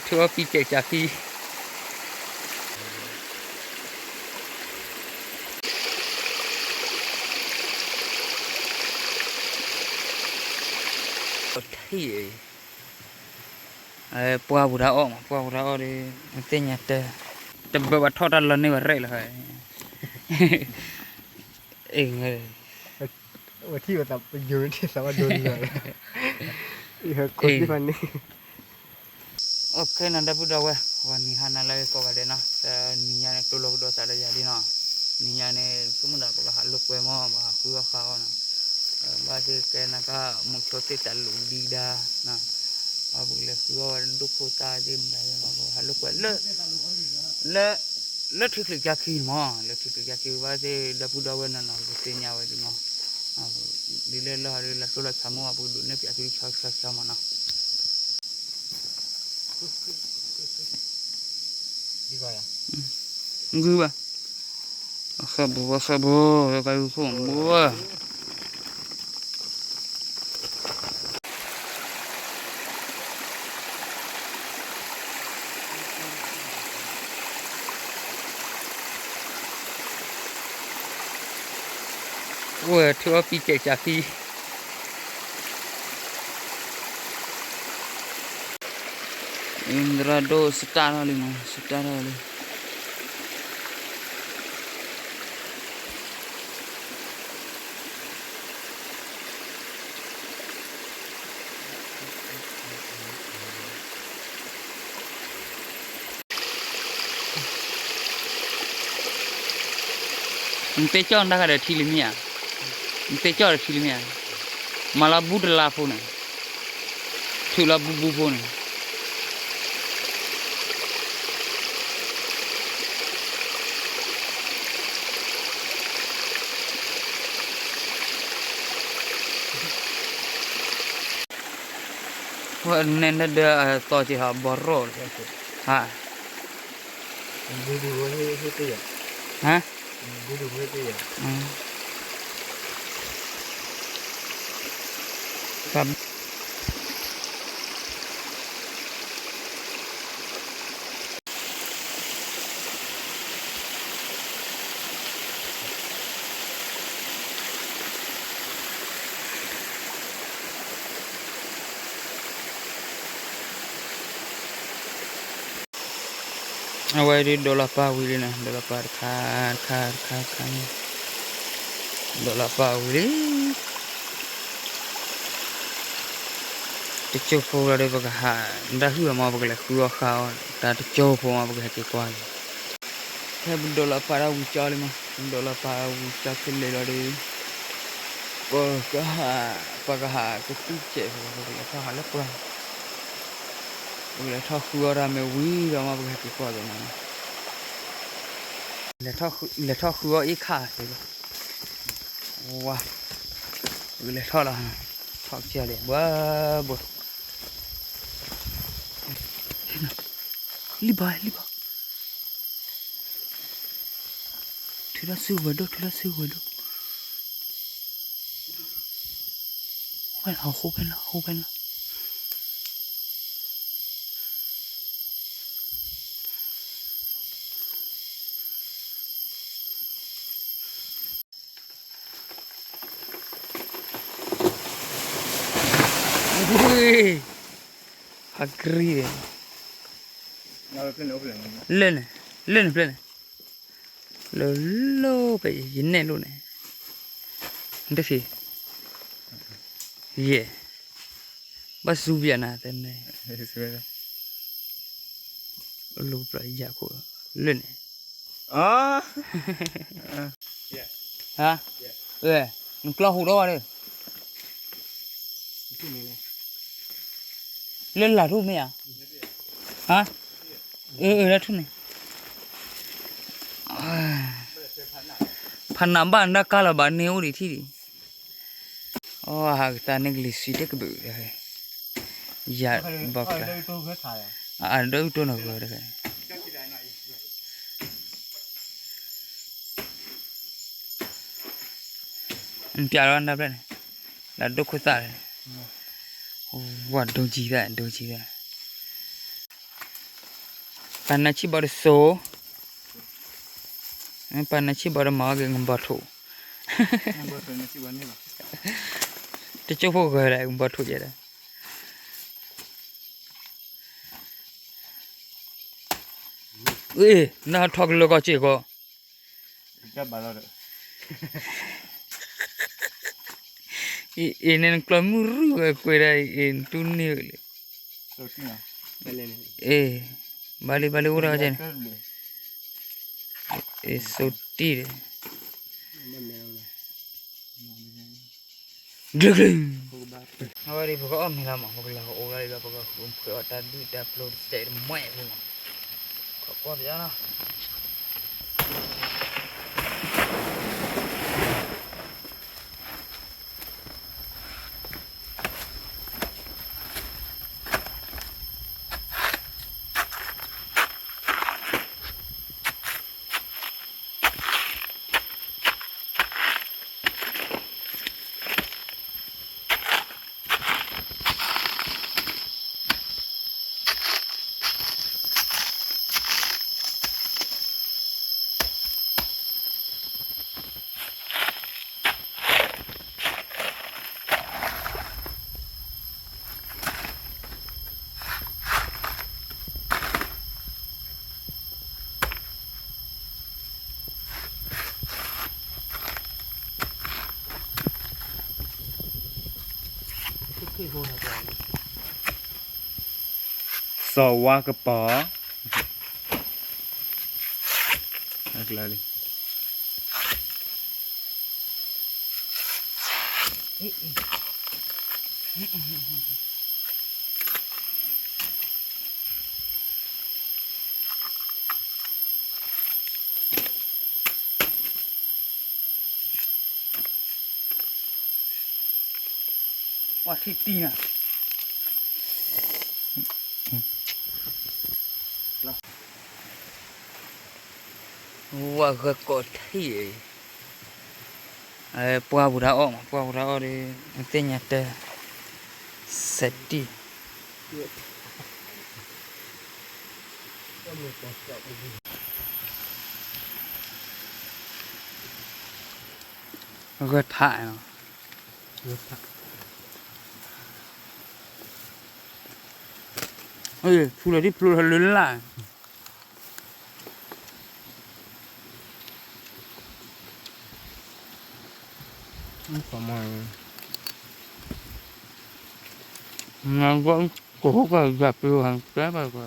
ထုးအီၣ်ပံကဲးကၢ်ခံ ထံၣ် ပှၢ်ပူၤတၢ်အီၣ်မး ပှၢ်ပူၤတၢ်အီၣ်ဒီး သ့ၣ်ညါတဲ တဘၢဘၣ်ထီၣ်တၢ်လီၤန့ၢ်ဝဲရဲၣ်လီၤ အ့ၣ် ဝဲထံၣ်ဝဲသးပယိၤထံၣ်သးဝဲဒိလၢာ်လၢ အ့ၣ် ဟဲခိၣ်သ့ၣ်ဖးန့ၣ် အိၣ်ခဲနီၤ ဒီပုၢ်ဒီဝဲၢ် ဂီၤနံၤဟါနၤလၢကိးဂၤဒဲးနီၤ တနံၤညါန့ၣ် တိၢ်လီၤကဒီးသးဒီးယၤလံနီၤ နံၤညါန့ၣ် ဆိကမိၣ်ဒၣ်ပကဟးလိာ်ကွဲမး ပဟးဃုအီၣ်ဃုအီနီၤ ဘၣ်သ့ၣ်ကဲနၤက မုဆိသ့ၣ်တၢ်လူၤဒံးဒါ ပကလဲၤဃုအီၣ်ဝဲဒိၣ်ခိၣ်သၣ်သ့ၣ်မတၤ ပဟးလိာ်ကွဲလၢ လၢ လၢထံချၢကၢ်ခံမး လၢထံချၢကၢ်ခံဘၣ်သ့ၣ် ဒီပုၢ်ဒီဝဲၢ်နီၤနီၤ ပသ့ၣ်ညါဝဲဒ်မး ဒ်လဲၣ်လၢဟီဒ်လၢတိၢ်လီၤဆါမး ပကဒိးန့ၢ်ပၠးသုဆီဆီဆီမးနီၤ ဂုၤဘၣ် အဃၢဘိ အဃၢဘိ ကယူၤခိၣ်ဘိ ဝဲထုးအီၣ်ပံကဲးကၢ်ခံ သရၣ်ဒိၣ်စတၢ်ထီၣ်လံမး စတၢ်ထီၣ်လံ နတဲကၠီၣ်နတၢ်ခါဒီးထံလံမ့ၢ်ဧါ, နတဲကၠီၣ်ဒီးထံလံမ့ၢ်ဧါ, မၤလီၤဘူတလါဖိန့ၣ်, ထုးလီၤဘူဘူဖိန့ၣ်, ဝဲနဲၣ်ဒီးအသီက့ၤဟးဘီရိၣ်, ဟါ, ဟါ အဝဲဒ်ဒိးလီၤပာ်ဝံၤလံန့ၣ်, ဒိးလီၤပာ်ဝံၤလံန့ၣ်, ဒိးလီၤပာ်တခါတခါတခါန့ၣ်, ဒိးလီၤပာ်ဝံၤလံ. တကၠိဖိလီၤဒီး ပကဟး, နတၢ်ဟုၣ်အမး ပကလဲၤဃုအီၣ်ဃုအီၣ်, တၢ်တကၠိဖိမး ပကဟဲက့ၤကွၢ်လံ. ဖဲပဒိးလီၤပာ်တၢ်ဝံၤကၠီလံမး, ပဒိးလီၤပာ်ဝံၤကၠီခဲလၢာ်လီၤဒီး ပကဟး, ပကဟးကသံၣ်စဲး ပကလဲၤထီၣ်ဟးလၢပှၢ်, ပကလဲၤထီၣ်ဃုအီၣ်တၢ်မ့ၢ်ဝံၤဒီးမး ပကဟဲက့ၤကွၢ်သ့ၣ်မး, လဲၤထီၣ်ဃုအီၣ်အ့ၣ်ခၣ်သ့ၣ်, ဝါ, ပကလဲၤထီၣ်လီၤ, ထီၣ်ကစၢ်လံ ဘှၢဘှၢ လံဘၣ် လံဘၣ်, ထုးထီၣ်စုကဝဲၤဒိၣ် ထုးထီၣ်စုကဝဲၤဒိၣ်, အဃိဖဲလီၤ အဃိဖဲလီၤ. ဟးကရံၣ်, လၢန့ၣ်, လၢန့ၣ်ဖျဲၣ်န့ၣ်, လၢလၢဖဲယနဲၣ်လိၣ်န့ၣ်, တဖံး, ယဲၢ်, ဘၣ်စူၤပယၤနၤတဲန့ၣ်, လိၣ်ပျၢ်ယၤခိၣ်, လၢန့ၣ် ဟါ, နကျီၢ်ဟူးထီၣ်ဝဲဒီး, လၢလၢ်ထူၣ်မ့ၢ်ဧါ, ဟါ, အၢ လၢထူၣ်န့ၣ်, ဖးနးဘၣ်နတၢ်ကါလီၤဘၣ်န့ၣ်အိၣ်ဒံးထံၣ်ဒံး, အဟးကသါန့ၣ်ကလံၤဆံတကဘုး, ယၤဘီကျါ, အဒိၣ်အုၣ်တိၢ်နီၢ်ဂီၤတဂၤ နပျးလီၤနဖျဲၣ်န့ၣ်, လၢဒိၣ်ခိၣ်သၣ်လီၤ, ဝါဒိကံသၣ် ဒိကံသၣ်, ပာ်နါဆံၣ်ဘီတစိၤ, ပာ်နါဆံၣ်ဘီဒီးမၤအီၣ်က့ၤကဘီထိၣ်, တကၠိဖိဂဲၤဒၣ်ကဘီထိၣ်ယဲဒၣ်, အ့ၣ် နထီၣ်ကလၢကီၢ်စ့ၢ်ကီး အ့ၣ် အ့ၣ် နကျီမုၢ်ရုၢ်ဝဲကွဲးဒၣ်အ့ၣ် နတူၢ်န့ၢ်ဝဲလံ, အ့ၣ် ဘၣ်လံဘၣ်လံ အိၣ်ဒၣ်ကဲန့ၣ်, အ့ၣ် စိတံၢ်ဒီး ကလုာ်ကလုာ်, အဝဲဒၣ် ပကအီၣ်မ့ၤလီၤမး ပကလီၤကအိၣ်လီၤလံဒီး ပကဃုဖှဲးအီၣ်တၢ်ဒုၣ်တၢ်ပျိတစဲးတမှဲအပူၤမး, ခီကွၢ်ပယီၤနီၤ စီၤဝါကပီၤ ဝၢ်ထံၣ်တံၢ်နၤ, ဝၢ်ဂၢၢ်ကိးထံၣ်အံၤ, ပှၢ်ပူၤတၢ်အီၣ်မး ပှၢ်ပူၤတၢ်အီၣ်ဒီး နသ့ၣ်ညါတၢ်, စဲးတံၢ် ဂၢၢ်ထးနီၤ, ဖျိလီၤဒ်ဖျိလီၤလၢလၢ် ကဟိကယၤပဝဲ ပာ်ကဒိၣ်,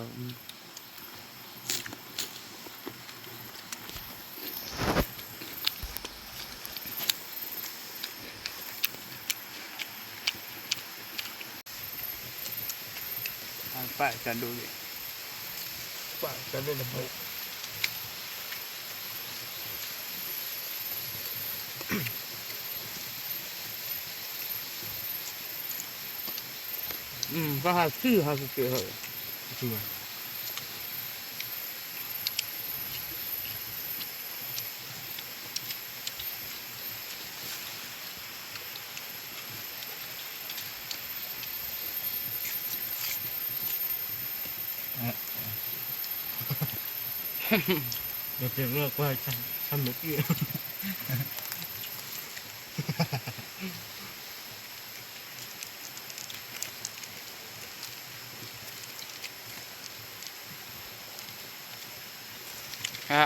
ပာ်ကဒိၣ်တဘိ, ကဟးဆူၣ်ဟးကကဲၤဟီၣ်,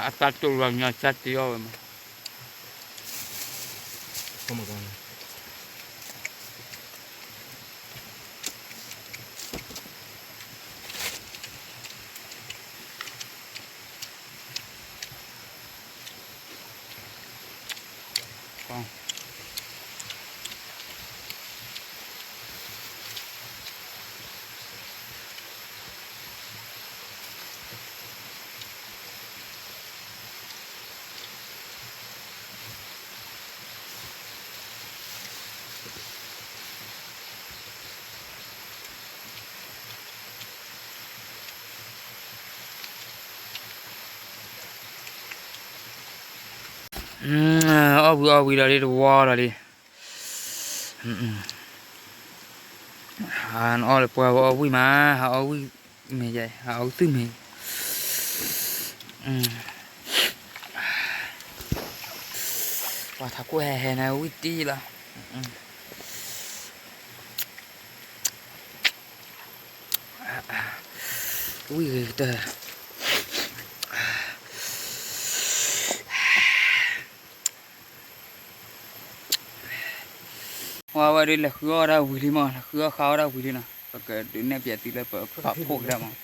အတၢ်တိၢ်လီၤညါစၢ်တယီဝဲမး အီၣ်ဝံၤအီၣ်ဝံၤဒီးလံတဝီဒီးလံ, ဟးအီၣ်လၢပှၢ်ဝဲအီၣ်ဝံၣ်မး ဟးအီၣ်ဝံၣ်မ့ၢ်ယဲ ဟးအီၣ်ဝံၣ်သုမ့ၢ်, ပှၤထးခိၣ်ဟဲဟဲန့ၣ် ဝံၣ်တံၢ်လီၤ. ဝံၣ်ဂ့ၤကတၢၢ် ဝဲဝဲဒုး လဲၤဃုအီၣ်ဝဲဒၣ်ဝံၤလံမး, လဲၤဃုအီၣ်ဃါဝဲဒၣ်ဝံၤလံနီၤ, ပကဒုးနဲၣ်ပၠးသုလၢပဖးဖှိၣ်ကဒါမး,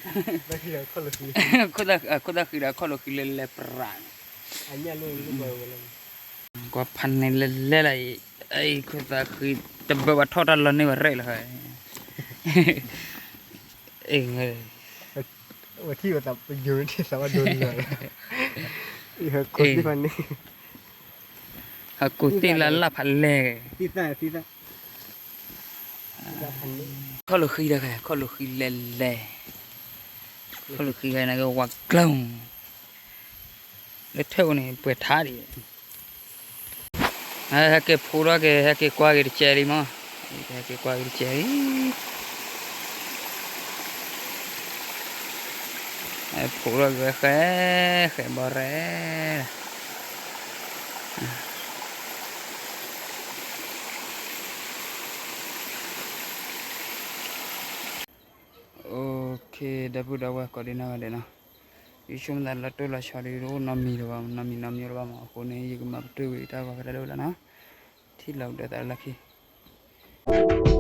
ခိၣ်သၣ်ဃံဒီးခီၣ်လိာ်ဃံလၢလဲၤပြးန့ၣ်, ကွၢ်ဖးန့ၣ်လဲၤလဲၤလၢအံၤ, အံၤခိၣ်သၣ်ဃံ တဘၢဘၣ်ထီၣ်တၢ်လီၤန့ၢ်ဝဲရဲၣ်လီၤ, အ့ၣ် ဝဲထံၣ်ဝဲသးပယိၤထံၣ်သးဝဲဒိလၢာ်လီၤ, ဟဲကိးသ့ၣ်ဖးန့ၣ်, ဟဲကိးသ့ၣ်လၢလၢ်ဖးလဲၢ်, ခီၣ်လိာ်ဃံဒီး ခီၣ်လိာ်ဃံလဲၤလဲၤ, ခီၣ်လိာ်ဃံဂၤန့ၣ်ကဝၤကျုံ, လၢထၢၣ်အိၣ်န့ၣ် ပှဲၤထါဒံး ဟဲက့ၤဖိထီၣ်က့ၤ ဟဲက့ၤကွၢ်က့ၤတကဲလံမး, ဟဲက့ၤကွၢ်က့ၤတကဲလံ, ဟဲဖိထီၣ်က့ၤဝဲဃဲ, ဃဲဘီရဲၣ်, OK, ဒီပုၢ်ဒီဝဲၢ်ကိးဒံနီၢ်ဂၤဒဲးနီၤ, ယဆိကမိၣ်သးလၢတိၢ်လီၤဆီဒုး တအိၣ်နီတမံၤလၢၤဘၣ်, နီတမံၤနီတမံၤလၢၤဘၣ်မး, အဃိန့ၣ် ယကမၤပတုာ်ကွံာ်တၢ်ဂီၤဖဲတၢ်လၢဝဲလီၤနီၤ, ထံၣ်လီၤကဒီးသးလၢခံ